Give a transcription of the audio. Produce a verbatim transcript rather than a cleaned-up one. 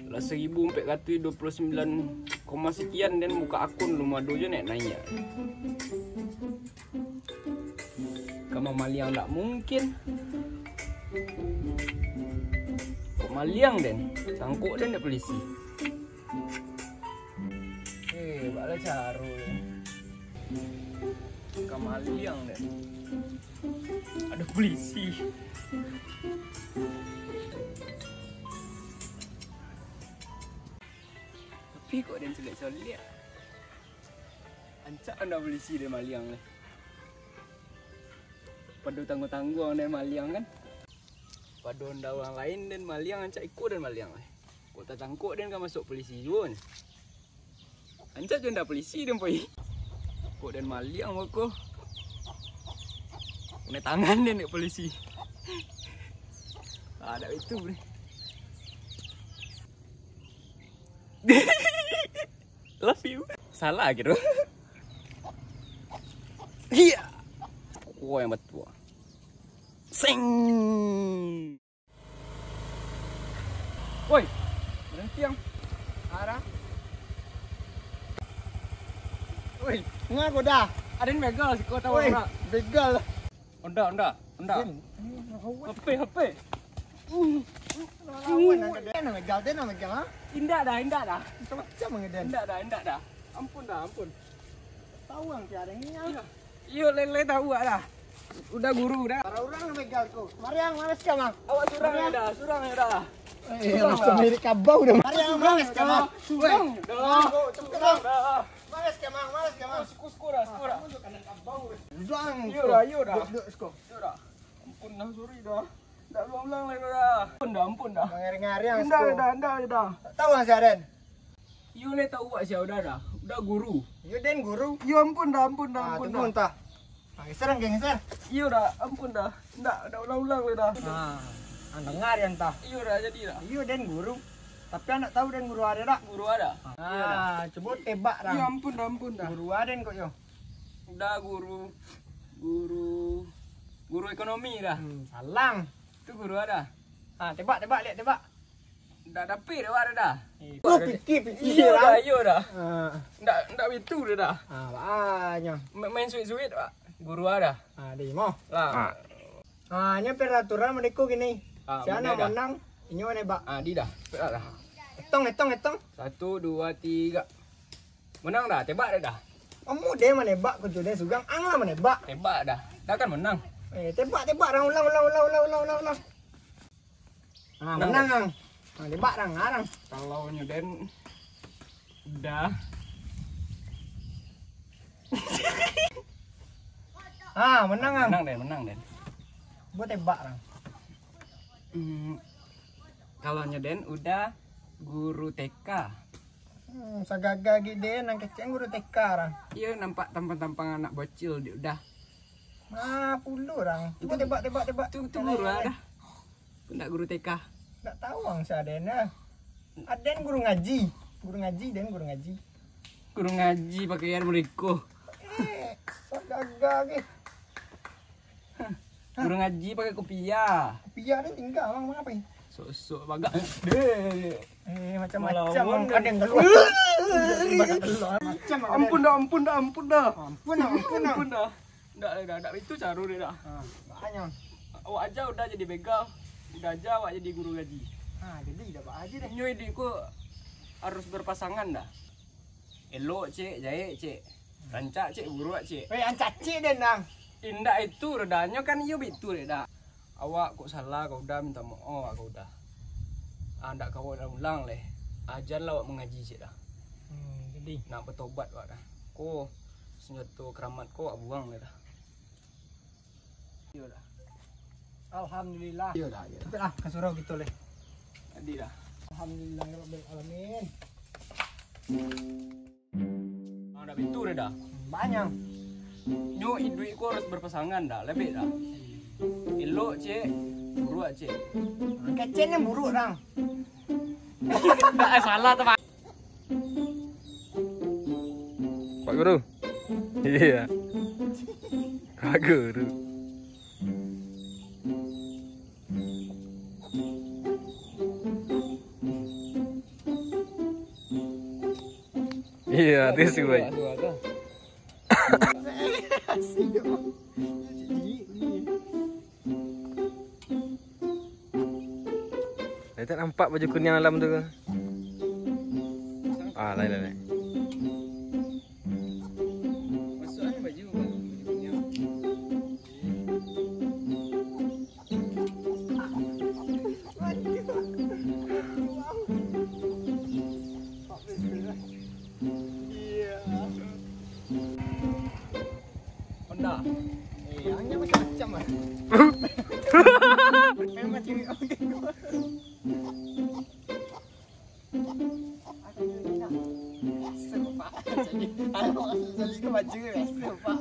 Lah seribu ampek ratuih duo puluah sambilan koma sekian, den buka akun, lum ado jo naiak-naiak. Ka mamaliang ndak mungkin. Kok maliang den? Tangkok den dek polisi. Eh, bak lah caro den. Ka maliang den. Ado polisi. Tapi kok den caliak-caliak, rancak ndak polisi den maliang lai. Pado tangguang-tangguang den maliang kan. Pado ndak urang lain den maliang, rancak iko den maliang lai. Kok tatangkok den ka masuak polisi juo nyo. Rancak jo ndak polisi den pai. Kok den maliang beko. Kanai tangan den dek polisi. Ah, dak itu ni. Love you. Salah kiro. Iya. Kuah yang betul. Sing. Woi, berhenti yang arah. Woi, ngapa dah? Ada yang begal sih, kau tahu Woi, nggak? Begal. Honda, Honda, Honda. Din, ini awak. H P, H P. Lawan aja dia nak megal, dia nak megal, ha? Indak dah, indak dah. Macam-macam aja dia. Indak dah, indak dah. Ampun dah, ampun. Tahu ang tiada ni, ha? Iya. Iyo, lele tahu awak dah. Udah guru dah. Para orang nak megal ko. Mari ang, malas ka, Mang? Awak surang Mari, ya ang. Dah, surang ya dah. Eh, Surang macam dah. Mirip kabau dah. Mari ang, malas ka, Mang? Surang Weh, dah. Mang, ko, cepat Surang dah. Dah. Malas ka, Mang? Malas ka, Mang? Suku, suku dah, suku dah. Kamu juga kena kabau dah. Surang Iyo ko. Dah, iyo dah. Duduk, duduk, suku. Iyo dah. Ampun dah, sorry dah. Ndak ulang-ulang lai dah. Ampun dah, ampun dah. Mangari-ngari ang Ndak suku. Dah, ndak dah. Tak tahu ang si Aren. Iyo lai tahu awak sia udah dah. Udah guru. Iyo den guru. Iyo ampun dah, ampun dah, Ah, ampun tunggu dah. Entah. Ah, geser ang, geser. Iyo dah, ampun dah. Ndak, ndak ulang-ulang lai dah. Ah, ang dengar ya entah. Iyo dah, jadi dah. Iyo den guru. Tapi ang ndak tahu den guru ada dak? Guru ada. Ah, Iyo dah. Cubo tebak dah. Iyo ampun dah, ampun dah. Guru ada den kok yo. Udah guru, guru, guru ekonomi dah. Hmm, salang. Tu guru ada. Ha, tebak, tebak, lihat tebak. Ndak dapik dek awak dah. Eh, Kau kau ada fikir, fikir Iyo lah. Dah, iyo dah. Ah. Ndak, ndak bitu dah dah. Ah, banyak. Ma-, main suit-suit, Pak. Guru ada. Ah, di mau. Lah. Ah. Ah, nyo peraturan mereka gini. Ah, Siapa benar nak dah. Menang, inyo nembak. Ah, di dah. Betul dah. Hitung, hitung, hitung. Satu, dua, tiga. Menang dah, tembak dah dah. Kamu deh menembak, kucu deh sugang, ang lah menembak. Tembak dah. Dah kan menang. Eh, tembak, tembak, rang ulang, ulang, ulang, ulang, ulang, ulang, ulang. Ah, Nah, menang, Ang. Ah, tembak, Rang, ah, Rang. Kalau nyo den udah. Ah, menang, Ang. Menang den, menang den. Buat tembak, Rang. Hmm, kalau nyo den udah guru T K. Hmm, sagaga gede nan kecek guru T K, Rang. Iyo, nampak tampang-tampang anak bocil di udah. Ah, pulo, Rang. Cuba Itu tembak, tembak, tembak. Tu, tu Kalau guru yang ada. Aku ndak guru T K. Ndak tahu ang si Aden, ah. Aden guru ngaji. Guru ngaji, Den guru ngaji. Guru ngaji pakaian mereka. Eh, sagaga ke. Guru ngaji pakai kopiah. Kopiah ni tinggal, Bang, mengapa ni? Sok-sok bagak. Deh. Eh, macam-macam, Malah Bang. Ada yang keluar. Macam Aden. Ampun dah, ampun dah, ampun dah. Ampun dah, ampun dah. Ampun dah. Ndak, ndak, ndak. Itu caro dia dah. Ha, makanya. Awak aja udah jadi begal. Udah aja awak jadi guru ngaji. Ha, jadi dah, Pak Haji deh. Nyo iduik ko harus berpasangan dah. Elok, cek, jahek, cek. Rancak, cek, buruak, cek. Weh, rancak, cek, den, nang. Indak itu, redanyo kan iyo bitu, dek, dah. Awak kok salah, kau udah minta maaf, kau udah. Ah, ndak kau ulang-ulang leh. Ajan lah awak mengaji, cek, dah. Hmm, jadi. Nak bertobat awak dah. Ko, senjata keramat ko awak buang leh dah. Iyo dah. Alhamdulillah. Iyo dah, iyo dah. Cepatlah, ka surau kito leh. Jadi dah. Alhamdulillah, ya Rabbil Alamin. Ah, dah bitu dah dah. Banyak. Nyo iduik ko harus berpasangan dah, lebih dah. Elok, cek, buruak, cek. Kecen yang buruk, Rang. Ndak, eh, salah tu, Pak. Pak Guru. Iya. Pak Guru. Iya, tisu, boy. Saya tak nampak baju kuning dalam tu. Ah, lain, lain, lain. Honda. Eh, yang macam-macam lah. Memang cewek orang. Biasa, Pak. Jadi, kalau orang cari ke baju, biasa, Pak.